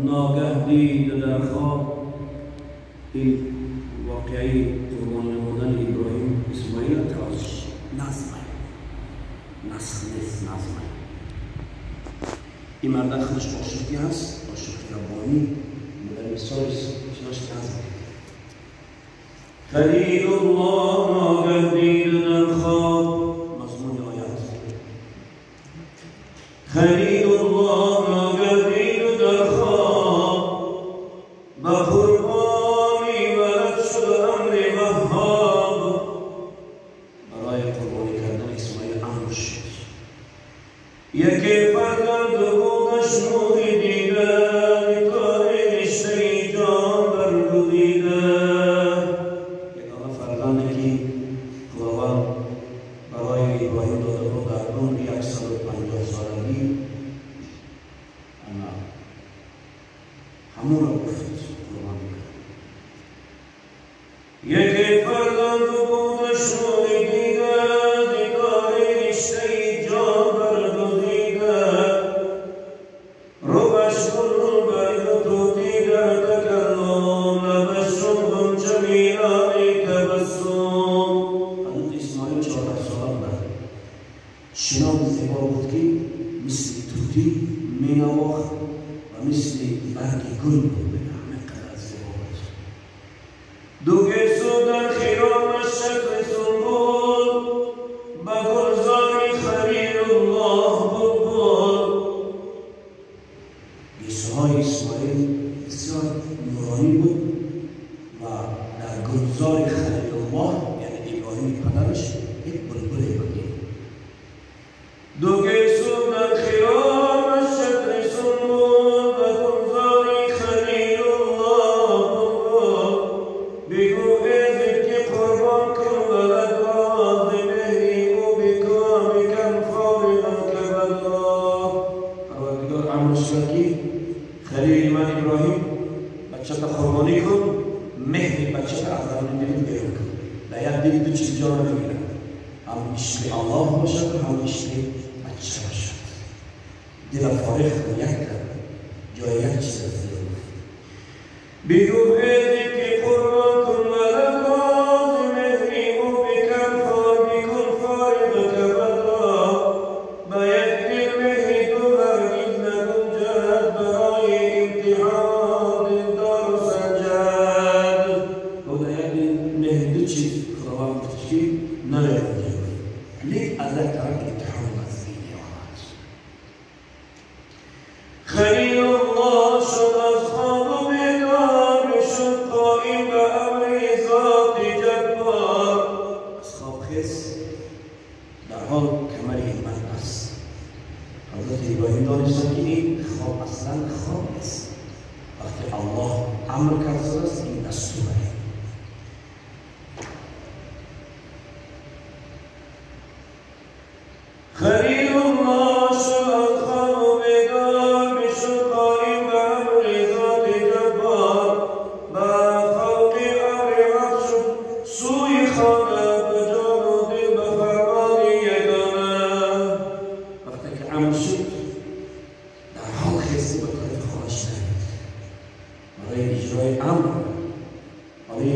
ناگه دید در خواب این واقعی قربان نمودن ابراهیم اسماعیل تراش نظمه نسخ نیست، نظمه. این مرد خودش عاشقی هست، عاشق ربانی، در مثال چناش نظمه. خلیل الله ناگه دید در خواب، مضمون آیات. خلیل الله ناگه دید در خواب، به قربانی ولد شد امر وهاب. برای قربانی کردن اسماعیل امر شد. یکی فرزند بودش نور دیده، تار رشته جان برگزیده. یگانه فرزندی که خداوند برای ابراهیم داده بود در عمر 150 سالگی، همون را گفت قربانی کرد. یکی فرزند بودش نور دیده، تار رشته جان برگزیده. روش گل برگ طوطی در تکلم، لبش شد غنچه میان تبسم. حضرت اسماعیل 14 ساله بود، چنان زیبا بود که مثل طوطی مینواخت و مثل برگ گل بود، همه قدر زیبا بود. دو گیسو در خرامش شکل سنبل، به گلزار خلیل الله بلبل. گیسوهای اسماعیل بسیار نورانی بود و در گلزار خلیل الله یعنی ابراهیم پدرش یک بلبل بود. دو گیسو در خرامش شکل سنبل، به گلزار خلیل الله بلبل. بگو ای که قربان کن ولد را، ز مهری او بکن بکن فارغ کبد را. پروردگار امرش کرد که خلیل من ابراهیم بچه تا قربانی کن، مهر بچه تا از درون دلت بیرون کن. در یک دل دو چیز جا نمیگیرد، هم عشق الله باشد و هم عشق بچه باشد. دل فارغ کن، یک کن، جای یک چیز از دل. بگو ای که قربان کن ولد را، ز مهری او بکن فارغ کبد را. به یک دل مهر دو هرگز نگنجد، برای امتحان دلدار سنجد. و در یک دل مهر دو چیز خداوند گفت که نمی‌گنجد، لیک از یک طرف امتحان وزنی آمد. خلیل الله شد از خواب و بیدار، بشد قائم به امر ذات جبار. از خواب خیز در حال کمر همت است. حضرت ابراهیم دانستند که این خواب اصلا خواب نیست، وقتی الله امر کرده است این دستوره. خلیل الله شد از خواب و بیدار، بشد قائم به امر ذات جبار. به فوق امر حق شد سوی خانه، به جان و دل به فرمان یگانه. وقتی که امر شد در حال خیستی به طرف خانه‌اش دوید برای اجرای امر. آره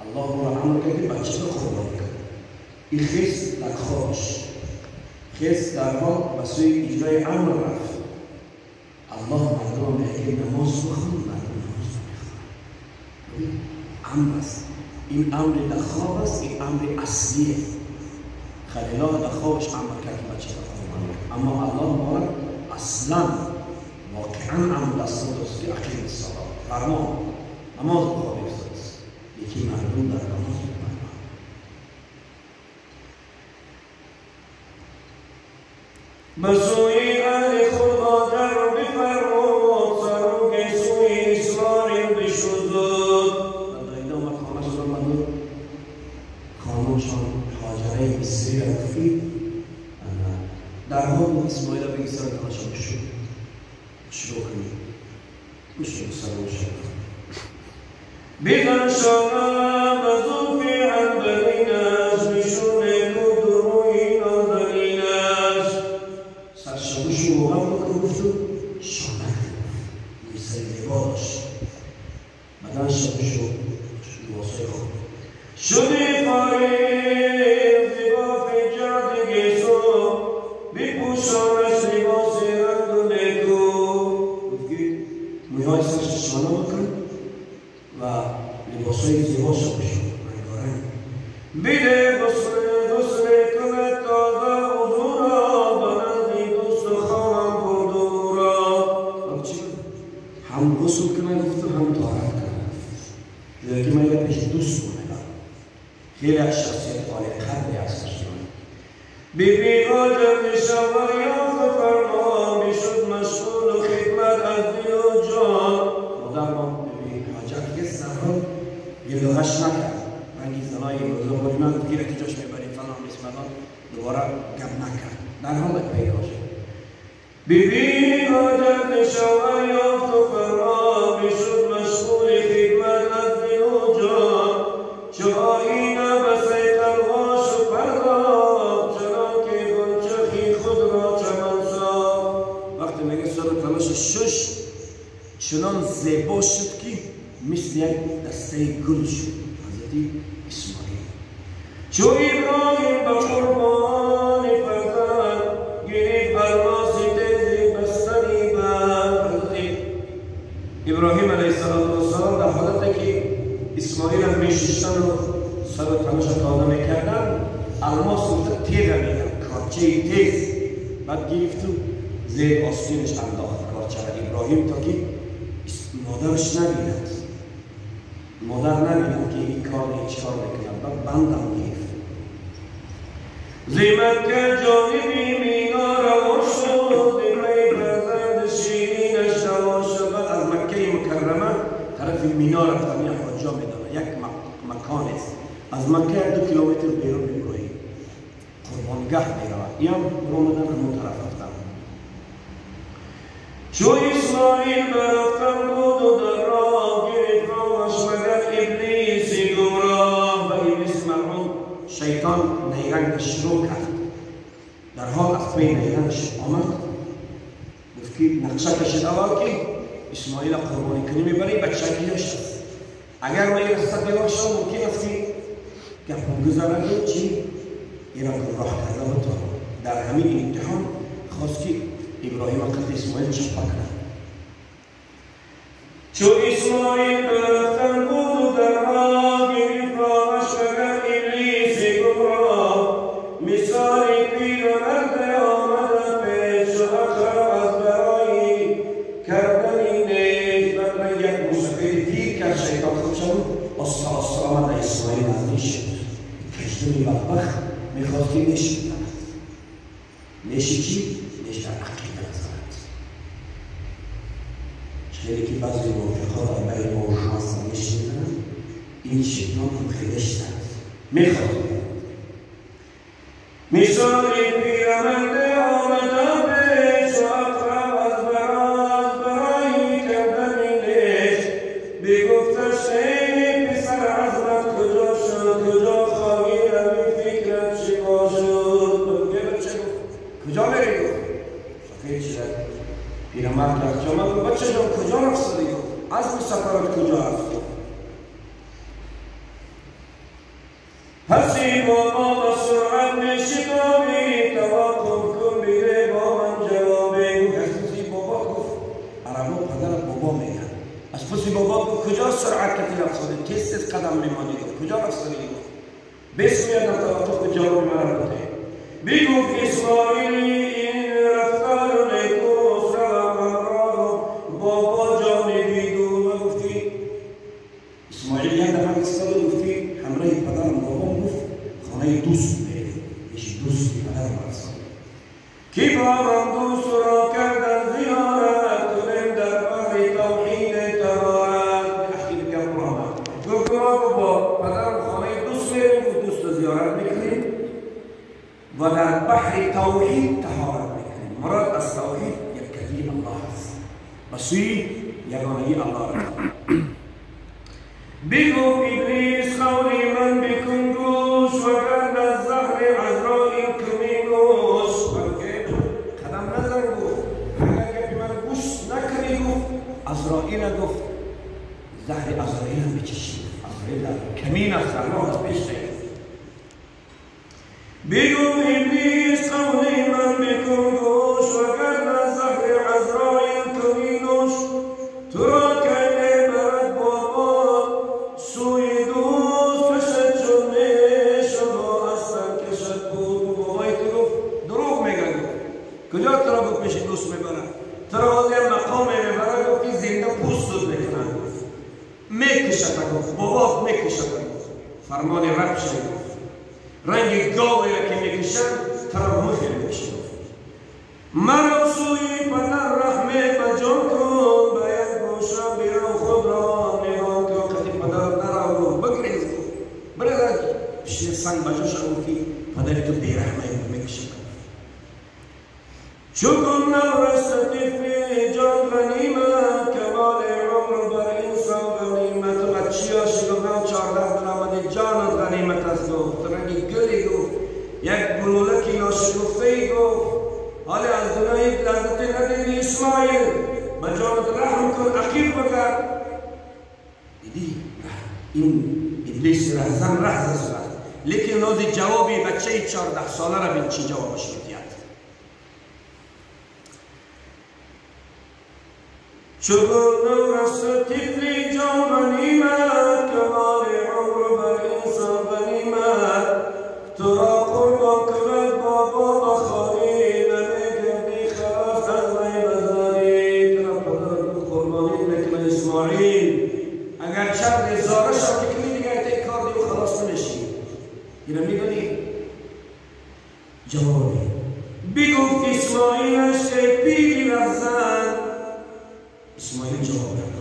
الله او را امر کرد که بچه را قربانی کن. این خیس در خوابش، خیس در حال به سوی اجرای امر رفت. الله مردم میگه که نماز بخون، مردم نماز نمیخوان. امر است، این امر در خواب است، این امر اصلیه. خلیل الله در خوابش امر کرد که بچه را قربانی کن، اما الله مبارک اصلا واقعا امر دستور است که اقیم الصلاه، فرمان نماز بخواب است. یکی مردم در نماز می‌خوانند. به سوی اهل خود آجر بفرمود، سر و گیسوی اسماعیل بشد. و دایده آمد خانه شد، آمد خانمشان هاجره مصری را گفت در حال اسماعیل بگی سر تانشان بشد، شروع کنید بشد سر و بزن شانه به زلف عنبرینش، نشون کو دروی نازنینش. بیبی هاجر شوهر یافت فرمان بشد مشغول خدمت از دل و جان. مادر ما بیبی هاجر که سرها گلوهش نکرد، رنگی زنای بزرگواری من گفت گیره که جاش میبریم فلان بسمدان، دوباره گم نکرد، در حال پیدا شد. بیبی هاجر شوهر یافت فرمان بشد مشغول خدمت از دل و جان. چو آیینه به صیقلهاش و پرداخت، چنان که غنچخی خود را چمن ساخت. وقتی میگه سر تلاش شش چنان زیبا شد که مثل یک دسته گل شد حضرت اسماعیل. چو ابراهیم به قربان فرزند گرفت الماس تیزی بستنی بند. حضرت ابراهیم علیه السلام در حالتی که اسماعیل هم میششتن و سر و تنش تازه میکردن، الماس گفته تیغ میگن، کارچه تیز، بعد گرفت و زیر آستینش انداخت کارچه را ابراهیم تا که مادرش نبیند، مادر نبیند که این کار چیکار میکند. بعد بندم گرفت. ز مکه جانبی مینا روان شد، پی فرزند شیرینش روان شد. بعد از مکه مکرمه طرف مینا رفتن، یک حاجا میدانه یک مکان است، از مکه 2 کیلومتر بیرون میبروی قربانگاه میرود، این هم برآمدن همون طرف رفتن. چو اسماعیل برفتن بود و در راه گرفت راهش مگر ابلیس گمراه. و ابلیس ملعون شیطان نیرنگش شروع کرد، در حال از پی نیرنگش آمد، گفت که نقشه کشید اول که اسماعیل قربانی کنی میبری بچگیش است، اگر من این صد شد ممکن است که گپم گذارد و چی اینا گمراه کرده و تا در همین امتحان خواست که ابراهیم قد اسماعیل چپا کند. چو اسماعیل برفتن بود و در راه گرفت راهش مگر ابلیس گمراه. مثال پیرمرد آمده پیش و اقرب از برای کردن نیش. بعد یک مسافر پیر کرد شیطان خوب شد، آستا آستا آمد اسماعیل نزدیک شد. کشتمی بدبخت میخواست که نیش بزند. نیشی چی؟ نیش در عقیده بزند. خیلی که بعضی موافقا در بین ما و شما هستن نیش میزنند، این شیطان هم خیلیش زد، میخواست. مثال پیرمرد آمده پیش و اقرب از برای کردن نیش. بگفتش ای پسر عظمت کجا شد، کجا خواهی روی فکرت چه باشد؟ بچه گفت کجا میری؟ گفت سفید شد پیرمرد رفت آمد، گفت بچه جان کجا رفت؟ گفت عزم سفرت کجا رفت؟ پسی بابا با سرعت میشتابی، توقف کن بیره با من جوابی. گفت از پسی بابا، گفت عربا پدرت بابا میگن، از پسی بابا گفت کجا سرعت کتی رفت؟ تیز تیز قدم میمانی. گفت کجا رفت؟ گفت بس میادم توقف به جواب من بده. بگفت اسماعیل این رفتار نیکوست، روم همراه بابا جانبی دور. گفتی اسماعیل یک دفعه ایستاد و گفتی همراه پدرم بابام، گفت خانه دوست میریم، پیش دوست پدرم رفتم که بابام دوست را کردن زیارت، کنیم در بحر توحید طهارت. اخیر گپ آمد، گفت ما با پدرم خانه دوست میریم، گفت دوست را زیارت میکنیم و در بحر توحید طهارت میکنیم. مراد از توحید یکگی الله است، به سوی یگانگی الله را. بگو ابلیس قولی من بکن گوش، وگرنه زهر عزرائیل کنی نوش. قدم نزن گفت، اگر گپی من گوش نکنی گفت عزرائیل گفت زهر عزرائیل هم بچشی، عزرائیل در کمین است، در راه از پیش نگفت. بگو ابلیس قولی من بکن گوش، وگرنه زهر عزرائیل کنی نوش. تو را که برد بابا سوی دوست کشد چون نیش و با از سر کشد بود. بابای تو گفت دروغ میگه، گفت کجا تو را گفت پیش دوست میبره، تو را حاضر مقام میبره، گفت که زنده پوست میکنن، گفت میکشد، گفت بابات میکشد، گفت فرمان رب شد، گفت رنگ گاوی را که میکشن تو را مرا سوی پدر رحمه بجان کن، به یک گوشه بیرو خود را نهان کن. قدی پدر نرا گفت بگریز، گفت برز پشت سنگ بجاش گفت که پدر تو بیرحمه میکشه. چون نورس طفلی جان غنیمت، کمال عمر بر انسان غنیمت. بچی هاش گفت 14 درآمده جانت غنیمت است گفت، رنگی گلی گفت، یک گلولکی ناشکفته ای گفت، حالا از دنیا یک لذت ندیدی اسماعیل، به جانت رحم کن، عقیق بکر. دیدی این ابلیس رهزن رهز است، لیکن لازم جوابی بچه 14 ساله را بین چی جوابش میدید. چون نورس طفلی جان غنیمت، کمال عمر بر انسان غنیمت. تو را قربان کند بابا بخاری، نمیگردی خلاص از وی بزاری. تو را پدر قربانی میکنه اسماعیل، اگر چند زاره شد که کنی دیگه ایت کار دیگه خلاص نمیشی. اینو میدونی؟ جوابی بگفت اسماعیلش ای پیری رهزن. اسماعیل جواب داد،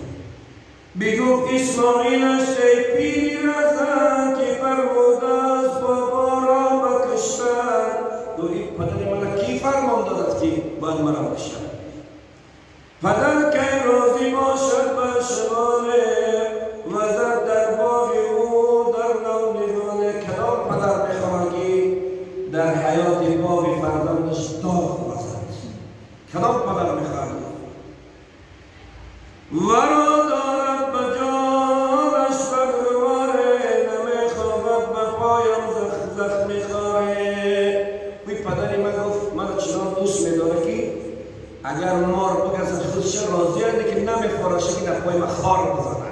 بگفت اسماعیلش ای پیری رهزن، که فرموده است بابا را بکشتن. دو این پدر من کی فرمان داد که باید مرا بکشن؟ پدر که راضی باشد به شماله، وزد در باغ او در نو نهاله. کدام پدر میخواهد که در حیات باغ فرزندش داغ وزد؟ کدام پدر میخواهد؟ ورا دارد به جانش بگواره، نمیخواهد به پایم زخم خاره. وی پدری من گفت من چنان دوست میداره که اگر مار بگزد خودش راضی است، لیکن نمیخوارشه که در پای من خار بزنه.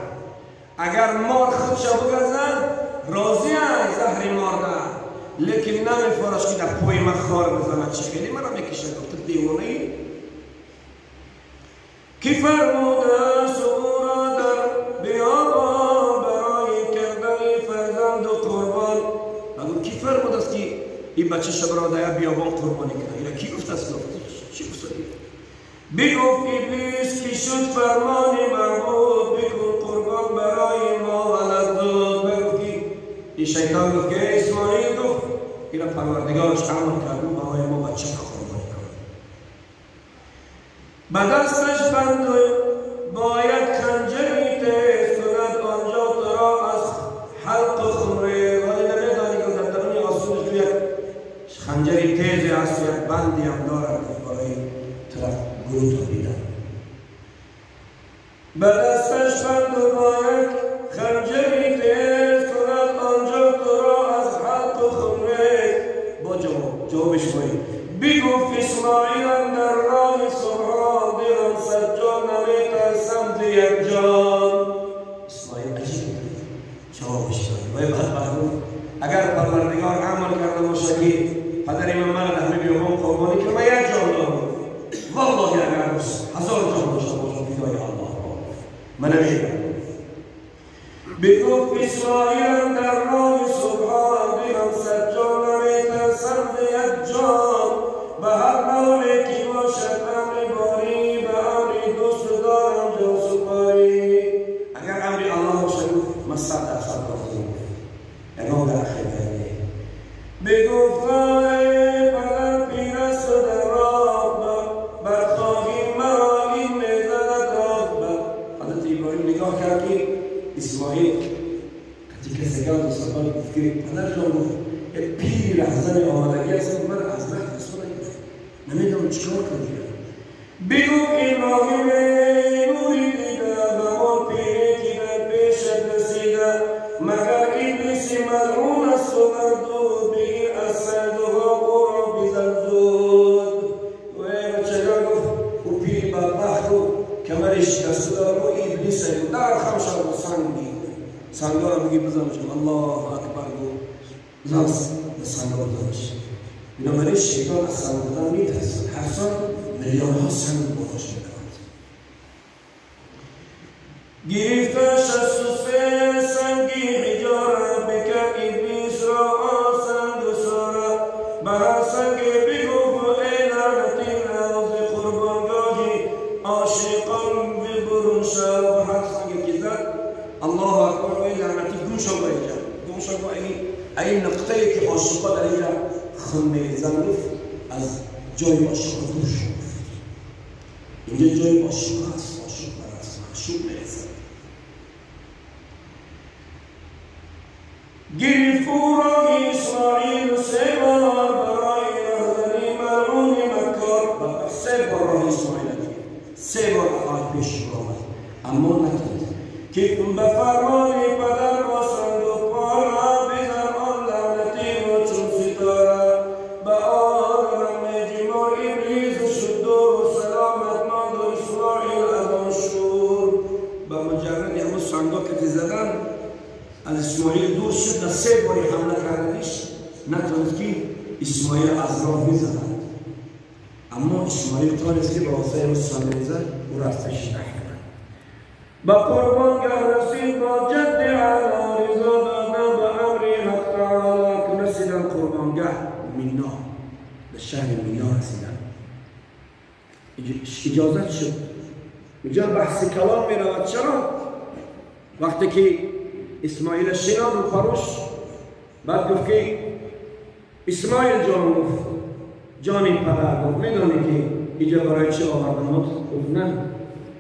اگر مار خودش بگزد راضی است زهر مار ده، لیکن نمیخوارش که در پای من خار بزنه. چه خیلی مرا میکشه. گفت دیوانه ای؟ کی فرموده است او را در بیابان، برای کردن فرزند و قربان. بگو کی فرموده است که این بچه شب را در بیابان قربانی کنه؟ اینا کی گفته است؟ گفت چی گفته؟ بگفت ابلیس که شد فرمان معبود، بکن قربان برای ما ولد داد. بگفت که این شیطان گفت که اسماعیل گفت اینا پروردگارش امر کرد برای ما بچه قربانی کنه. به دستش بند باید خنجری تیز کند، آنجا تو را از حلق خمره. ولی نمیدانی که در درون آسونش یک خنجری تیزی هست، یک بندی هم دارد برای طرف گروه تابیدن. به دستش بند باید خنجری تیز کند، آنجا تو را از حلق خمره. با جوابش باید بگفت اسماعیل در راه سبحان، دلم صد جان نمیترسم ز یک جان. اسماعیل عجیب جوابش داد. و بعد اگر پروردگار عمل کرده باشه که پدر من مرا در همه بیابان قربانی کرد، من یک جان دارم، والله اگر 1000 جان داشته باشم فدای الله من نمیرم. بگفت اسماعیل در راه سبحان، دلم صد جان نمیترسم ز یک جان. به هر نوعی که باشد امر باری، به امر دوست دارم جان سپاری. اگر امر الله باشد من 100% راضیم، یگان در خیر. بگفت ای پدر پیر است در راه، برخواهی مرا این میزند راه. حضرت ابراهیم نگاه کرد که اسماعیل قطعی کسی گفت و سبال گفت که پدر جان، گفت یک پیر رهزن آمدگی است، من از راه رسول نمیدونم چیکار کنم. بگو ابراهیم نوری دیده، همان پیری که در پیشت رسیده، مگر ابلیس ملعون است و مردود، بگیر از سنگها او را بزن زود. و بچگان گفت او پیر بدبخت و کمرش شکسته داره و ابلیس در خم شد و سنگ بگیر، سنگها را بگیر بزنش. الله اکبر گفت زن سنگها بزنش. بنابراین شیطان از سنگ زدن میترسد، هر سال میلیون ها سنگ باهاش می‌دهند. گرفته 63 سنگی حجاره، بکرد ابلیس را آن سنگ ساره. به هر سنگ بگفت ای لعنتی ما این نقطه که عاشقا در اینجا خون میریزن گفت از جای عاشقا دور شد. اینجا جای عاشقا است، عاشق بر از معشوق میریزن. گرفت او را اسماعیل سه بار برای رهزنی ملعون مکار. سه بار راه اسماعیل گرفت، سه بار راه پیش آمد اما نتونست که به فرمان پدر با صندوق پارا بزن آن لعنتی را چون ستاره به آن رم جمار ابلیس شد و سلامت ماند و اسماعیل از آن شور. به مجرد همون صندوق که زدن از اسماعیل دور شد و سه باری حمله کردنش نتونست که اسماعیل از راه بزند. اما اسماعیل تانست که به واسطه اون صندوق زد او را از پیش نکرد. با قربانگاه رسید با جد علا رضا دادن به امر حق تعالی که رسیدن قربانگاه مینا، به شهر مینا رسیدن. اجازت شد. اینجا بحث کلام می رود. چرا؟ وقتی که اسماعیل شناد و پروش بعد گفت که اسماعیل جان، گفت جانی پدر، گفت میدانی که اینجا برای چه آوردم؟ گفت نه،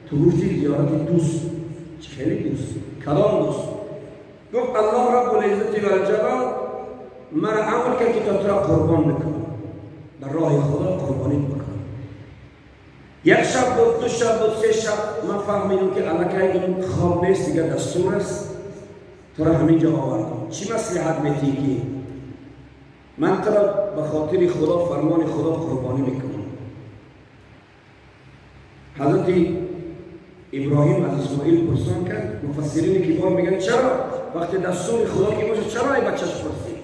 تو گفتی زیارت دوست. خیلی دوست، کلام دوست. گفت الله رب العزت و الجلال مرا امر کرد که تا تو را قربان بکنم، در راه خدا قربانی بکنم. یک شب بود، دو شب بود، سه شب، من فهمیدم که الکی این خواب نیست دیگه، دستور است، تو را همینجا آوردم. چی مصلحت میتی که من تو را به خاطر خدا فرمان خدا قربانی میکنم؟ حضرت ابراهیم از اسماعیل پرسان کرد. مفسرین کبار میگن چرا وقتی دستور خدا که باشه چرا ای بچهش پرسید؟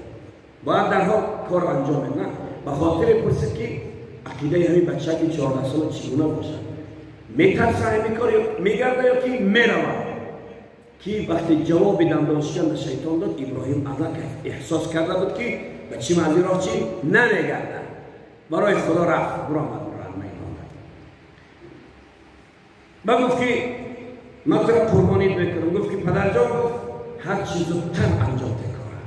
باید درها کار انجام بده. نه، به خاطر پرسید که عقیده همین بچه که 14 ساله چگونه باشه، میترسه همین کار میگرده یا که میرود. که وقتی جواب دندانشکن به شیطان داد، ابراهیم از احساس کرده بود که بچه از این راه چی نمیگرده، برای خدا رفت برآمد. با گفت که من تو را قربانی میکنم. گفت که پدر جان، گفت هر چیز زودتر انجام ده کاره،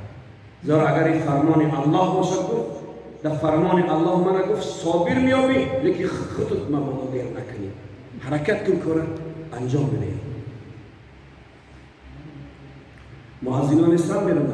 زیرا اگر این فرمان الله باشد، گفت در فرمان الله من گفت صابر میابی، لیکن خودت مبادا دیر نکنی، حرکت کن کاره انجام بده. مؤذنان نیستن بیرون.